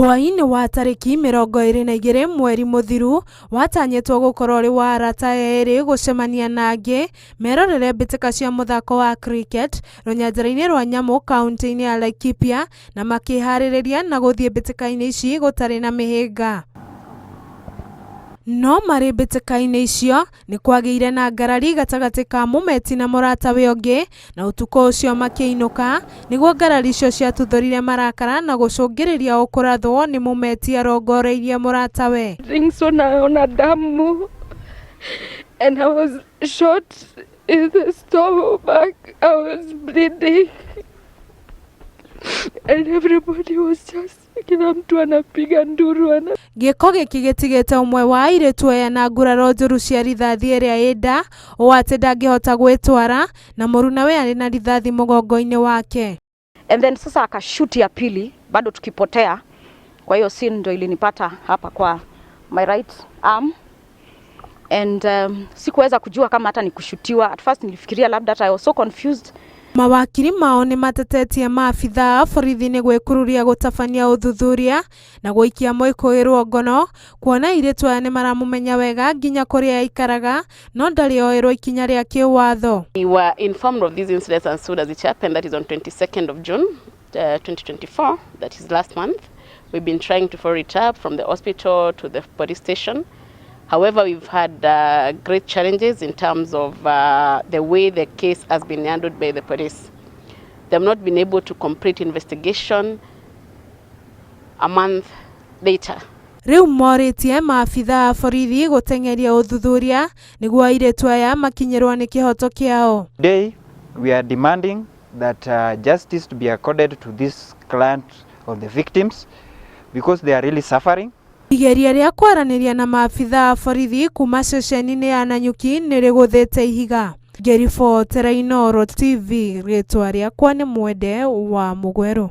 Hwaĩ-inĩ wa tarĩki 22 mweri mũthiru watanyĩtwo gũkorwo ũrĩ wa arata aya erĩ gũcemania na angĩ merorere mbĩtĩka cia mũthako wa cricket rũnyanjara-inĩ rwa nyamũ kaunti-inĩ ya Laikipia na makĩharĩrĩria na gũthiĩ mbĩtĩka-inĩ ici gũtarĩ na mĩhĩnga. No marĩ mbĩtĩka-inĩ icio nĩ kwagĩire na ngarari gatagatĩ ka Mũmeti na mũratawe ũngĩ na ũtukũ ũcio makĩinũka nĩguo ngarari icio ciatuthũrire marakara na gũcũngĩrĩria o kũrathwo nĩ Mũmeti arongoreirie mũratawe. So naona damu and I was shot in the stomach. I was bleeding and everybody was just, kila mtu anapiga nduru ana Gĩko gĩkĩ gĩtigĩte ũmwe wa airĩtu aya na nguraro njũru cia rithathi ĩrĩa ĩ nda ũũ atĩ ndangĩhota gwĩtwara na mũrunawe arĩ na rithathi mũgongo-inĩ wake. And then sasa akashoot ya pili bado tukipotea. Kwa hiyo scene ndo ilinipata hapa kwa my right arm and sikuweza kujua kama hata ni kushutiwa. At first nilifikiria labda hata, I was so confused. Mawakiri mao nĩ matetetie maabithaa a borithi nĩ gwĩkururia gũtabania ũthuthuria na gũikia mwĩkũĩrwo ngono kuona airĩtu aya nĩ maramũmenya wega nginya kũrĩa aikaraga no ndarĩ oerwo ikinya rĩa kĩwatho. We were informed of these incidents as soon as it happened, that is on 22nd of June 2024, that is last month. We've been trying to follow it up from the hospital to the police station. However, we've had great challenges in terms of the way the case has been handled by the police. They have not been able to complete investigation a month later. Rĩu morĩtie maabithaa a borithi gũteng'eria ũthuthuria nĩguo airĩtu aya makinyĩrwo nĩ kĩhoto kĩao. Today, we are demanding that justice to be accorded to this client of the victims because they are really suffering. Igeria rĩa kwaranĩria na maabithaa a borithi kuma ceceni-inĩ ya Nanyuki nĩ rĩgũthĩte ihiga. Ngĩribotera Inooro TV, rĩtwa rĩakwa nĩ Mwende wa Mũgwerũ.